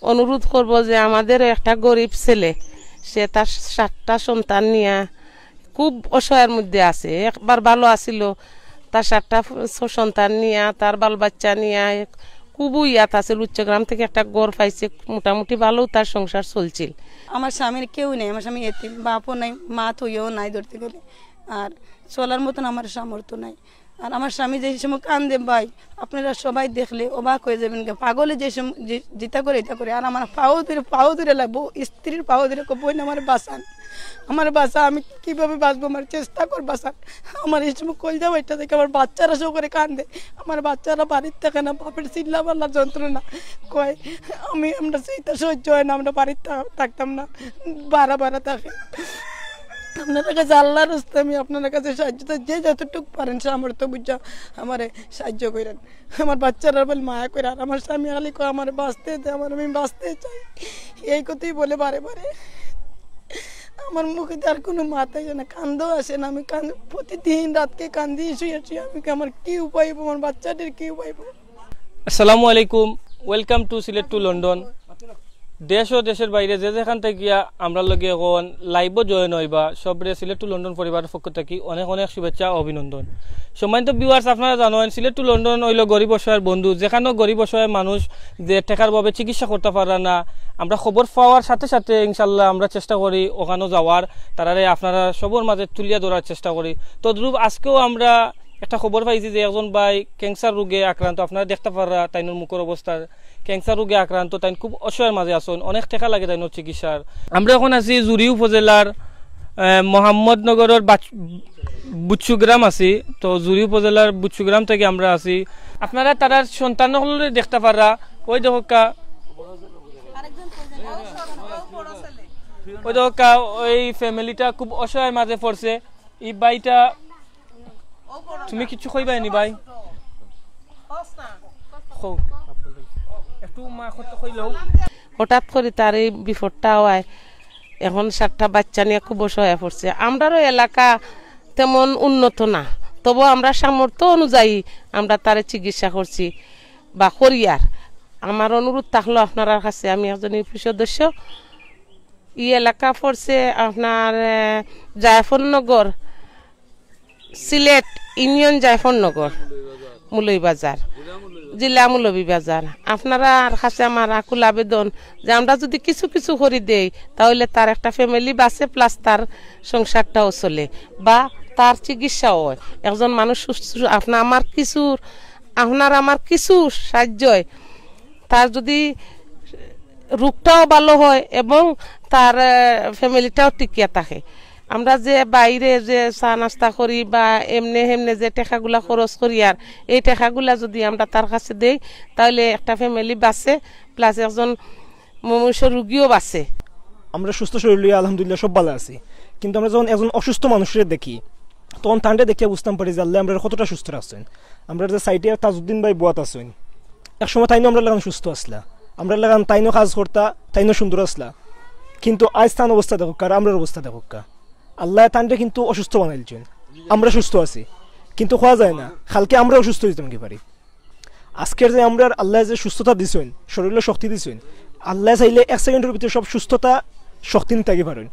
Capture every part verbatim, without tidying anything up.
অনুরোধ করব যে আমাদেরও একটা গরিব ছেলে, সে তার সাতটা সন্তান নিয়া খুব অসহায়ের মধ্যে আছে। একবার ভালো আছিল, তার সাতটা ফ-, সন্তান নিয়া, তার বাল বাচ্চা নিয়া খুব ইয়াত আছে। উচ্চগ্রাম থেকে একটা ঘর পাইছে, মোটামুটি ভালো তার সংসার চলছিল। আমার স্বামীর কেউ নেই, আমার স্বামী এতিম, বাপও নাই, মা তো ইয়েও নাই ধরতে গেলে। আর চলার মতন আমার সামর্থ্য নাই। আর আমার স্বামী যে সময় কান্দে ভাই, আপনারা সবাই দেখলে অবাক হয়ে যাবেন গা। পাগলে যে সময় যে-, যেটা করে, এটা করে। আর আমার পাও ধরে, পাও ধরে লাগবো, স্ত্রীর পাও ধরে কো, "বোন, আমার বাঁচান, আমার বাঁচা, আমি কিভাবে বাঁচবো, আমার চেষ্টা কর বাঁচান।" আমার এই সময় কলজা বাইটা থেকে আমার বাচ্চারা সব করে কান্দে, আমার বাচ্চারা বাড়ির থাকে না, বাপের চিল্লা পাল্লা যন্ত্রণা। কয়, "আমি, আমরা সেইটা সহ্য হয় না, আমরা বাড়ির থা-, থাকতাম না, বারা বারা থাকে।" আপনার কাছে আল্লাহর রাস্তায় আমি আপনার কাছে সাহায্য চাই, যে যতটুকু পারেন সামর্থ্য বুঝা আমারে সাহায্য করেন। আমার বাচ্চারা বলে মায়া করে, আর আমার স্বামী খালি কয়, "আমার বাঁচতে দে, আমার, আমি বাঁচতে চাই।" এই কথাই বলে বারে বারে। আমার মুখে তো আর কোনো মাত আসে না, কান্দও আসে না। আমি কান-, প্রতিদিন রাতকে কান্দি, শুয়ে শুয়ে। আমি কি, আমার কি উপায় হইব? আমার বাচ্চাদের কি উপায় হইব? আসসালামু আলাইকুম, welcome to Sylhet to London. দেশ ও দেশের বাইরে যে যেখান থাকিয়া আমরার লগে এখন লাইভও জয়েন হইবা, সবরে সিলেট টু লন্ডন পরিবারের পক্ষ থাকি অনেক অনেক শুভেচ্ছা ও অভিনন্দন। সম্মানিত ভিউয়ার্স, আপনারা জানেন সিলেট টু লন্ডন হইল গরিব অসহায়ের বন্ধু, যেখানো গরিব অসহায় মানুষ যে টেকার অভাবে চিকিৎসা করতা পাররা না, আমরা খবর পাওয়ার সাথে সাথে ইনশাল্লাহ আমরা চেষ্টা করি ওখানো যাওয়ার, তারারে আপনারা সবর মাঝে তুলিয়া ধরার চেষ্টা করি। তদ্রূপ আজকেও আমরা একটা খবর পাইছি যে একজন ভাই ক্যান্সার রোগে আক্রান্ত, আপনারা দেখতা পাররা তাইনর মুখর অবস্থা, ক্যান্সার রোগে আক্রান্ত, তাইন খুব অসহায়ের মাঝে আছইন, অনেক টেকা লাগে তাইনর চিকিৎসার। আমরা এখন আছি জুড়ি উপজেলার, আহ, মোহাম্মদনগরর বাচ-, বুচ্চুগ্রাম আছি। তো জুড়ি উপজেলার বুচ্চুগ্রাম থাকি আমরা আছি। আপনারা তারার সন্তান অকলরে দেখতা পাররা, ওই দেখউক্কা, ওই দেখউক্কা, ওই ফ্যামিলিটা খুব অসহায়ের মাঝে পড়ছে। ই ভাইটা, তুমি কিছু কইবায় নি ভাই? কও। একটু মা কথা কইলেও। হঠাৎ করে তার এই বিপদটা হয়, এখন সাতটা বাচ্চা নিয়া খুব অসহায় পড়ছে। আমরারও এলাকা তেমন উন্নত না, তবু আমরা সামর্থ্য অনুযায়ী আমরা তারে চিকিৎসা করছি বা করিয়ার। আমার অনুরোধ থাকলো আপনারার কাছে, আমি একজন ইউপি সদস্য, ই এলাকা পড়ছে আপনার, আহ, জায়ফরনগর, সিলেট ইউনিয়ন জায়ফরনগর, মৌলভীবাজার, জেলা মৌলভীবাজার। আপনারার কাছে আমার আকুল আবেদন যে আমরা যদি কিছু কিছু করি দেই, তাহলে তার একটা ফ্যামিলি বাঁচে, প্লাস তার সংসারটাও চলে বা তার চিকিৎসাও হয়। একজন মানুষ সুস্থ, আপনার আমার কিছুর, আপনার আমার কিছু সাহায্য হয়, তার যদি রোগটাও ভালো হয় এবং তার, আহ, ফ্যামিলিটাও টিকিয়া থাকে। আমরা যে বাইরে যে চা নাস্তা করি বা এমনে হেমনে যে টেকাগুলা খরচ করি, আর এই টেকাগুলা যদি আমরা তার কাছে দেই, তাহলে একটা ফ্যামিলি বাঁচে, প্লাস একজন মনুষ্য রুগীও বাঁচে। আমরা সুস্থ শরীর লইয়া আলহামদুলিল্লাহ সব ভালো আছি, কিন্তু আমরা যখন একজন অসুস্থ মানুষরে দেখি, তখন তানরে দেখিয়া বুঝতাম পারি যে আল্লাহ আমরা কতটা সুস্থ রাখছেন। আমরা যে সাইডে তাজউদ্দিন ভাই বওয়াত আছেন, এক সময় তাইনও আমরা লাগান সুস্থ আসলা, আমরা লাগান তাইনও কাজ করতা, তাইনও সুন্দর আসলা, কিন্তু আজ তান অবস্থা দেখউক্কা, আর আমরার অবস্থা দেখউক্কা। আল্লাহ তানরে কিন্তু অসুস্থ বানাইলছেন, আমরা সুস্থ আছি, কিন্তু কওয়া যায় না কালকে আমরা অসুস্থ হইতাম কি পারি। আজকের যে আমরা আল্লাহ যে সুস্থতা দিছেন, শরীরে শক্তি দিছেন, আল্লাহ চাইলে এক সেকেন্ডের ভিতরে সব সুস্থতা শক্তি নিতে পারেন।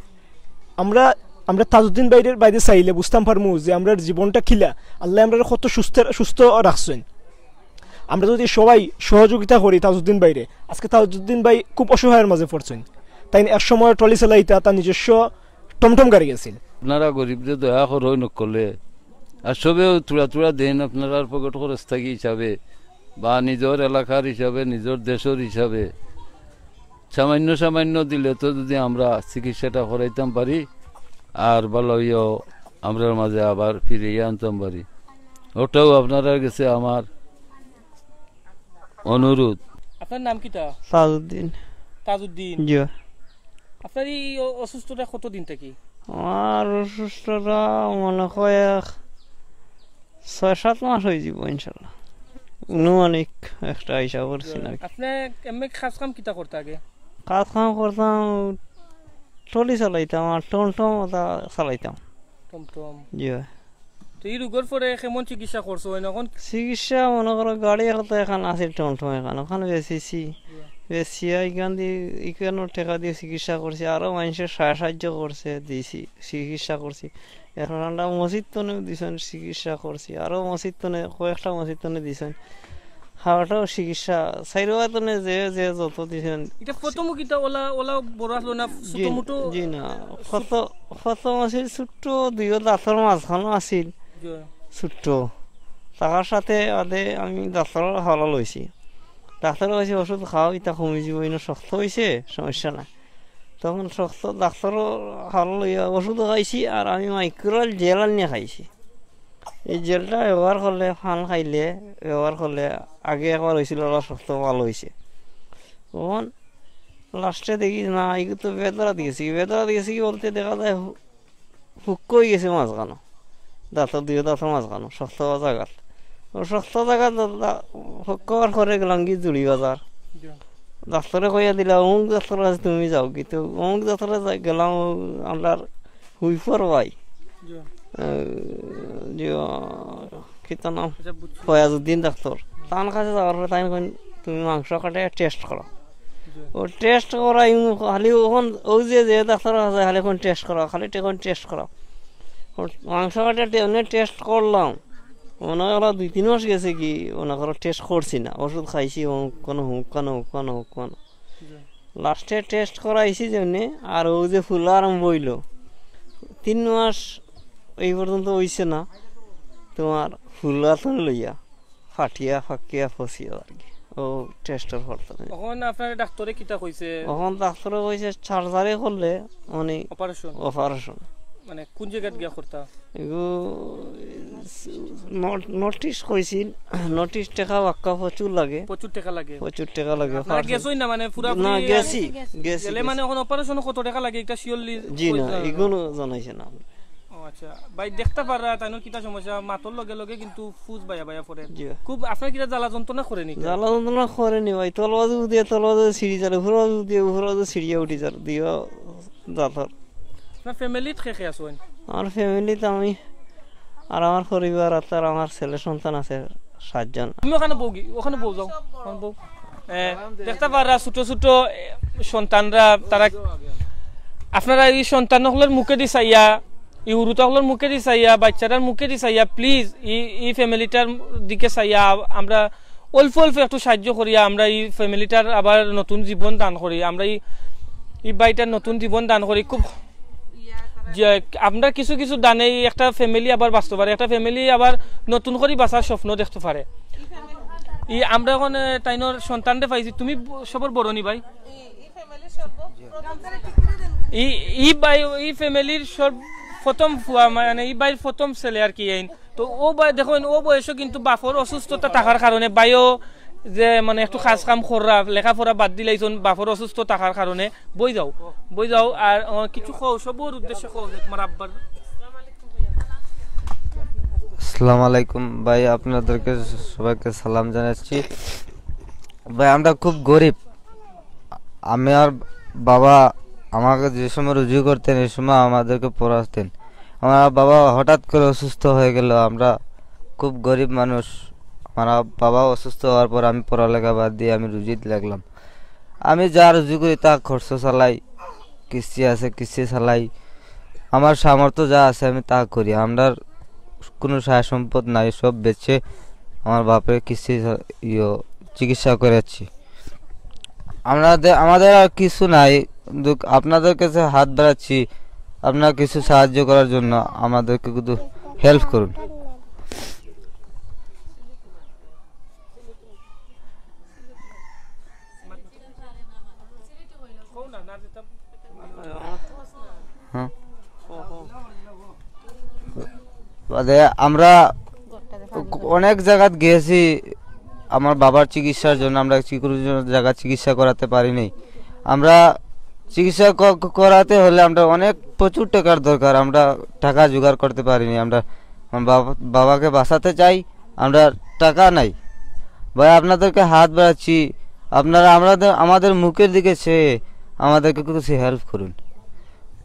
আমরা আমরা তাজউদ্দিন ভাইরে বাইরে চাইলে বুঝতাম পারমু যে আমরার জীবনটা কিলা, আল্লাহ আমরা কত সুস্থ সুস্থ রাখছেন। আমরা যদি সবাই সহযোগিতা করি তাজউদ্দিন ভাইরে, আজকে তাজউদ্দিন ভাই খুব অসহায়ের মাঝে পড়ছেন। তাইন এক সময় ট্রলি চালাইতা, তার নিজস্ব টমটম গাড়ি আছিল। আপনারা গরিবরে দয়া করইন অকলে, আর সবেও থুড়া থুড়া দেইন, আপনারার পকেট খরচ থাকি হিসাবে বা নিজর এলাকার হিসাবে, নিজর দেশর হিসাবে সামান্য সামান্য দিলে তো যদি আমরা চিকিৎসাটা করাইতাম পারি, আর ভালো হইয়াও আমরার মাঝে আবার ফিরিয়ে আনতাম পারি, ওটাও আপনারার গেছে আমার অনুরোধ। আপনার নাম কিতা? তাজউদ্দিন। তাজউদ্দিন। জি। আপনার এই অ-, অসুস্থতা কতদিন থাকি? আমার অসুস্থতা মনে হয় এক ছয় সাত মাস হয়ে যাব ইনশাল্লাহ। আনুমানিক একটা হিসাব করছি না। আপনি এমনি কাজ কাম কিতা করতে আগে? কাজ কাম করতাম, ট্রলি চালাইতাম আর টমটম ওটা চালাইতাম। টমটম। জি ভাই। তো এই রোগের পরে কেমন চিকিৎসা করছো? এখন চিকিৎসা মনে করো গাড়ি একটা এখান আছিল, টমটম এখান, ওখানে বেচেছি। বেচিয়া ইখান দি, ইখানর টেকা দি চিকিৎসা করছি, আরো মানষে সা-, সাহায্য করছে, দিছি, চিকিৎসা করছি। এখন আমরা মসজিদ তনে দিছইন, চিকিৎসা করছি, আরো মসজিদ তনে, কয়েকটা মসজিদ তনে দিছইন। হাওটাও চিকিৎসা, চাইরোয়া তনে যে, যে যত দিছইন। ইটা প্রথম কিতা ওলা, ওলা বড় আসলো না, জি, ছোট মোটো? জি না, কত, কত আছিল ছোট্ট, দুইও দাঁতর মাঝখানো আছিল, জি। ছোট্ট। তার সাথে আদে আমি ডাক্তারর হাওলা লইছি। ডাক্তারে কইছে, "ওষুধ খাও, ইটা কমি যাইবো, ইনো শক্ত অইছে, সমস্যা নাই।" তখন শক্ত ডাক্তারর হাওলা লইয়া ওষুধও খাইছি, আর আমি মাইক্রোল জেল আনিয়া খাইছি। এই জেলটা ব্যবহার করলে, পান খাইলে, ব্যবহার করলে, আগে একবার অইছিল, আবার শক্ত ভালো অইছে। তখন লাস্টে দেখি না, এগুলো তো বেদরাত গেছি, বেদরাত গেছি কি বলতে দেখা যায় হু-, হুক্ক অই গেছে মাঝখানো, দাঁতর দুইও দাঁতর মাঝখানো, শক্ত জাগাত। ও শক্ত জাগাত দা-, দা-, হুক্ক অওয়ার পরে গেলাম কি জুড়ি বাজার। জি। ডাক্তারে কইয়া দিলা, "অমুক ডাক্তার আছে, তুমি যাও।" কিন্তু অমুক ডাক্তারে যা-, গেলাম, ও আমরার হুইফর ভাই। জি। এ, জি, ও, কিতা নাম? আচ্ছা, বুঝছি। ফয়াজউদ্দিন ডাক্তার। তার কাছে যাওয়ার পরে তাই কইন, "তুমি মাংস কাটে টেস্ট করো।" জি। ও টেস্ট করাই, উম, খালি ওখান, ও যে, যে ডাক্তার আছে, খালি কোন টেস্ট করা, খালি কোন টেস্ট করা। ও মাংস কাটে টে-, এমনি টেস্ট করলাম। মনে হয় ওরা দুই তিন মাস গেছে কি, মনে করো টেস্ট করছি না। ওষুধ খাইছি, অমুক কোনো, অমুক কোনো, অমুক কোনো, অমুক কোনো। জি। লাস্টে টেস্ট করাইছি যেমনি, আর ও যে ফুলা আরম্ভ অইলো, তিন মাস এই পর্যন্ত অইছে না, তোমার ফুলা তো লইয়া ফাটিয়া ফাকিয়া ফসিয়া আর কি। ও টেস্টর ফল তো নেই। তখন আপনার ডাক্তারে কিতা কইছে? তখন ডাক্তারে কইছে সার্জারি করলে মানে অপারেশন? অপারেশন। মানে কোন জায়গাত গিয়া করতা? এগু নোট-, নোটিশ কইছিল, নোটিশ টেকা বাক্কা প্রচুর লাগে। প্রচুর টেকা লাগে। প্রচুর টেকা লাগে। আপনারা গেছই না মানে পুরা না, পুরি গেছি, আর গেছি, গেলে গেছি। মানে এখন অপারেশন কত টেকা লাগে একটা শিওরলি জি না, কইতা এগুলো জানাইছে না। ও আচ্ছা, ভাই দেখতা পাররা তাইনর কিতা সমস্যা, মাতর লগে লগে কিন্তু ফুজ বাইয়া বাইয়া পড়ে। জি। খুব আপনার কিতা জ্বালা যন্ত্রণা করে নি? জ্বালা যন্ত্রণা করে নি ভাই, তলবাজু দিয়ে তলবাজু সিঁড়ি যার, উপরবাজু দিয়ে উপরবাজু সিঁড়িয়ে উঠি যার, দিও দাঁতর। আপনার ফ্যামিলিত কে কে আছইন? আমার ফ্যামিলিত আমি আর আমার পরিবার আর তার আমার ছেলে সন্তান আছে সাতজন। তুমি ওখানে বউগি, ওখানে বউ যাও, ওখানে বউ। এ, দেখতা পাররা ছোট ছোট, এ, সন্তানরা, তারা, আপনারা ই সন্তান অকলর মুখেদি চাইয়া, ই হুরুতা অকলর মুখেদি চাইয়া, বাচ্চাটার মুখেদি চাইয়া, প্লিজ ই, ই ফ্যামিলিটার দিকে চাইয়া আমরা অল্প অল্প একটু সাহায্য করিয়া আমরা ই ফ্যামিলিটার আবার নতুন জীবন দান করি, আমরা ই, ই ভাইটার নতুন জীবন দান করি। খুব যে আমরা কিছু কিছু দানে ই একটা ফ্যামিলি আবার বাঁচতে পারে, একটা ফ্যামিলি আবার নতুন করি বাঁচার স্বপ্ন দেখতে পারে। ই আমরা এখন, এ, তাইনর সন্তানরে পাইছি, তুমি ব-, সবর বড় নি ভাই? ই, ই ভাই, ই ফ্যামিলির সর্ব প্রথম ফুয়া, মানে ই ভাইর প্রথম ছেলে আর কি এইন। তো ও ভাই দেখইন, ও বয়সও কিন্তু বাপর অসুস্থতা থাকার কারণে ভাইও যে মানে একটু কাজ কাম কররা, লেখাপড়া বাদ দিলাইছইন বাপর অসুস্থ থাকার কারণে। বই যাও, বই যাও, আর, আহ, কিছু কও, সবর উদ্দেশ্যে কও যে তোমার আব্বার। আসসালামু আলাইকুম ভাই, আপনাদেরকে সবাইকে সালাম জানাচ্ছি। ভাই, আমরা খুব গরিব। আমি আর বাবা আমাকে যে সময় রুজি করতেন, এই সময় আমাদেরকে পড়াতেন। আমার বাবা হঠাৎ করে অসুস্থ হয়ে গেল। আমরা খুব গরিব মানুষ। আমার বাবা অসুস্থ হওয়ার পর আমি পড়ালেখা বাদ দিয়ে আমি রুজিত লাগলাম। আমি যা রুজি করি তা খরচ চালাই, কিস্তি আছে কিস্তি চালাই। আমার সামর্থ্য যা আছে আমি তা করি। আমরার কোনো সহায় সম্পদ নাই, সব বেচে আমার বাপের কিস্তি চা-, ইয়ো, চিকিৎসা করাচ্ছি। আমাদের, আমাদের আর কিছু নাই, কিন্তু আপনাদের কাছে হাত বাড়াচ্ছি, আপনারা কিছু সাহায্য করার জন্য আমাদেরকে কিন্তু হেল্প করুন। হ্যাঁ। বাদে আমরা অনেক জায়গাত গেছি আমার বাবার চিকিৎসার জন্য, আমরা কি কোনো জায়গা চিকিৎসা করাতে পারিনি। আমরা চিকিৎসা ক-, ক-, করাতে হলে আমরা অনেক প্রচুর টাকার দরকার, আমরা টাকা জোগাড় করতে পারিনি। আমরা আমার বাবা, বাবাকে বাঁচাতে চাই, আমরা টাকা নাই। ভাই, আপনাদেরকে হাত বাড়াচ্ছি, আপনারা আমাদের, আমাদের মুখের দিকে চেয়ে আমাদেরকে কিছু হেল্প করুন।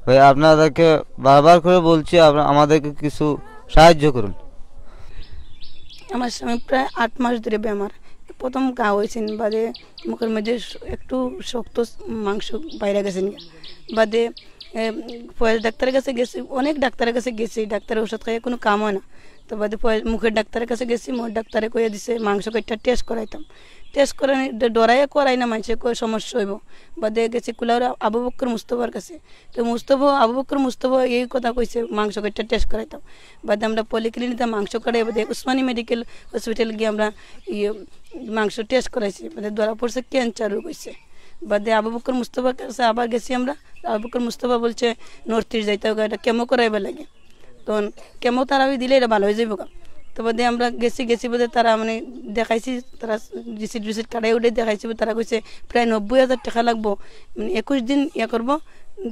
ভাই, আপনাদেরকে বারবার করে বলছি, আপনা-, আমাদেরকে কিছু সাহায্য করুন। আমার স্বামী প্রায় আট মাস ধরে বেমার, প্রথম ঘা অইছে, বাদে মুখর মধ্যে স-, একটু শক্ত মাংস বাইরা গেছে। বাদে, এ, ফয়েজ ডাক্তারর কাছে গেছি, অনেক ডাক্তারর কাছে গেছি, ডাক্তারর ঔষধ খাইয়া কুনু কাম অয় না। তো বাদে ফয়েজ, মুখর ডাক্তারর কাছে গেছি, মুখর ডাক্তারে কইয়া দিছে মাংস কয়েকটা টেস্ট করাইতাম। টেস্ট করে ড-, ডরাইয়া করাই না, মানষে কয় সমস্যা অইবো। বাদে গেছি কুলাউড়া আবু বকর মুস্তফার কাছে। তো মুস্তফা, আবু বকর মুস্তফা এই কথা কইছে, মাংস কয়েকটা টেস্ট করাইতাম। বাদে আমরা পলিক্লিনিকে মাংস করাই, বাদে উসমানী মেডিকেল হসপিটাল গিয়া আমরা ইয়ে মাংস টেস্ট করাইছি, বাদে ধরা পড়ছে ক্যান্সার রোগ অইছে। বাদে আবু বকর মুস্তফার কাছে আবার গেছি আমরা, আবু বকর মুস্তফা বলছে নর্থ ইস্ট যাইতে হবে, এটা কেমো করাইবার লাগে। তখন কেমো তারা ওই দিলে এটা ভালো অইযাইবো গা। তো বাদে আমরা গেছি, গেছি বাদে তারা মানে দেখাইছি, তারা রিসিট রিসিট কাটাই উঠে দেখাইছি, তারা কইছে প্রায় নব্বই হাজার টেকা লাগবো, মানে একুশ দিন ইয়া করবো,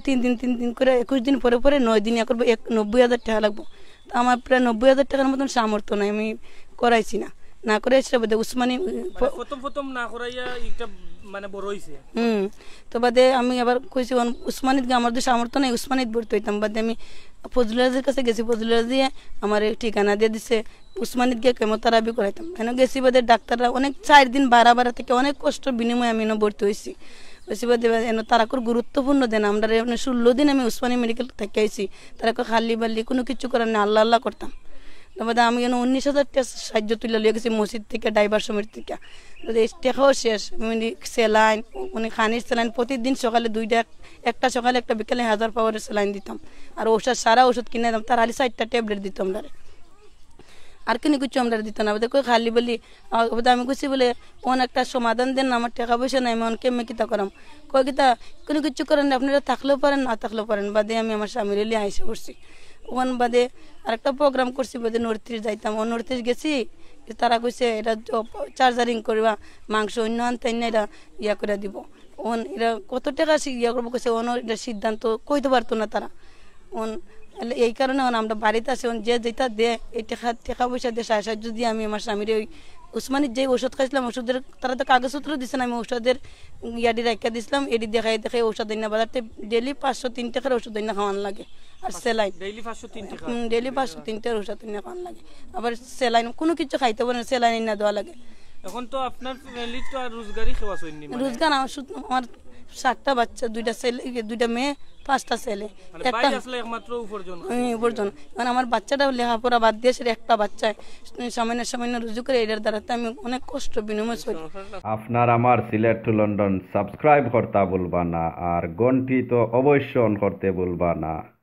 তিন দিন তিন দিন করে একুশ দিন পরে পরে নয় দিন ইয়া করবো, এক নব্বই হাজার টেকা লাগবো। তো আমার প্রায় নব্বই হাজার টেকার মতন সামর্থ্য নাই, আমি করাইছি না। না করাইছি বাদে উসমানী, মানে প্রথম প্রথম না করাইয়া একটা মানে বড় অইছে। হুম। তো বাদে আমি আবার কইছি, "অন-, উসমানীত গিয়া আমার তো সামর্থ্য নাই, উসমানীত ভর্তি অইতাম।" বাদে আমি ফজলুল আজির কাছে গেছি, ফজলুল আজিয়ে আমার এই ঠিকানা দিয়া দিছে, উসমানীত গিয়া কেমোথেরাপি করাইতাম। এনে গেছি বাদে ডাক্তাররা অনেক, চার দিন বারা বারা থেকে অনেক কষ্ট বিনিময়ে আমি এনে ভর্তি অইছি। অইছি বাদে এনে তারাকুর গুরুত্বপূর্ণ দেন, আমরা এনে ষোলো দিন আমি উসমানী মেডিকেল থেকে আইছি। তারা কয়, "খালি বালি কুনু কিছু করার নাই, আল্লাহ আল্লাহ করতাম।" তো বাদে আমি এনে উনিশ হাজার টেকা সাহায্য তুলে লইয়া গেছি মসজিদ থেকে, ডাইভার সমীর থেকে। তো এই টেকাও শেষ, মানে স্যালাইন, মানে খানির স্যালাইন প্রতিদিন সকালে দুইটা, একটা সকালে একটা বিকালে হাজার পাওয়ারের স্যালাইন দিতাম। আর ঔষধ, সারা ঔষধ কিনে দিতাম, তার খালি চারটা ট্যাবলেট দিতাম তারে। আর কুনু কিছু আমরা দিত না, বাদে কই খালি বলি, আ, বাদে আমি কইছি বলে, "অন একটা সমাধান দেন না, আমার টেকা পয়সা নাই, আমি অন কেমনে কিতা করাম?" কয়, "কিতা, কুনু কিছু করেন না, আপনারা থাকলেও পারেন, না থাকলেও পারেন।" বাদে আমি আমার স্বামীরে লইয়া আইসা পড়ছি। অন বাদে আরেকটা প্রোগ্রাম করছি, বাদে নর্থ ইস্ট যাইতাম, ও নর্থ ইস্ট গেছি, তারা কইছে, "এটা চার্জারিং করবা, মাংস অন্য আনতে না, এটা ইয়া করে দিব।" অন এরা কত টেকা সি-, ইয়া করবো কইছে, অন এটা সিদ্ধান্ত কইতে পারতো না তারা। অন এলে এই কারণে অন আমরা বাড়িত আছি, অন যে যেটা দে, এই টেকা, টেকা পয়সা দিয়ে সাহায্য সাহায্য দিয়ে আমি আমার স্বামীরে ওই উসমানীর যে ঔষধ খাইছিলাম, ঔষধের তারা তো কাগজপত্র দিছে না, আমি ঔষধের ইয়াডি রাখিয়া দিছিলাম, এডি দেখাই দেখাই ঔষধ আইনা বাজারতে ডেইলি পাঁচশো তিন টেকার ঔষধ আইনা খাওয়ান লাগে। আর স্যালাইন। ডেইলি পাঁচশো তিন টেকা? হুম, ডেইলি পাঁচশো তিন টেকার ঔষধ আইনা খাওয়ান লাগে। আবার স্যালাইন, কুনু কিছু খাইতে পারে না, স্যালাইন আইনা দেওয়া লাগে। এখন তো আপনার ফ্যামিলির তো আর রোজগারই কেউ আছইন নি, মানে? রোজগার আমার শুধু আমার সাতটা বাচ্চা, দুইটা ছেলে, ইয়ে, দুইটা মেয়ে, পাঁচটা ছেলে। মানে একটা ভাই আসলে একমাত্র উপার্জন করে। হুম, উপার্জন। কারণ আমার বাচ্চাটা লেখাপড়া বাদ দিয়ে সেটা একটা বাচ্চা সামান্য সামান্য রুজি করে, এটার দ্বারা তো আমি অনেক কষ্ট বিনিময় করি। আপনার আমার সিলেট টু লন্ডন সাবস্ক্রাইব করতা ভুলবা না, আর ঘন্টি তো অবশ্য অন করতে ভুলবা না।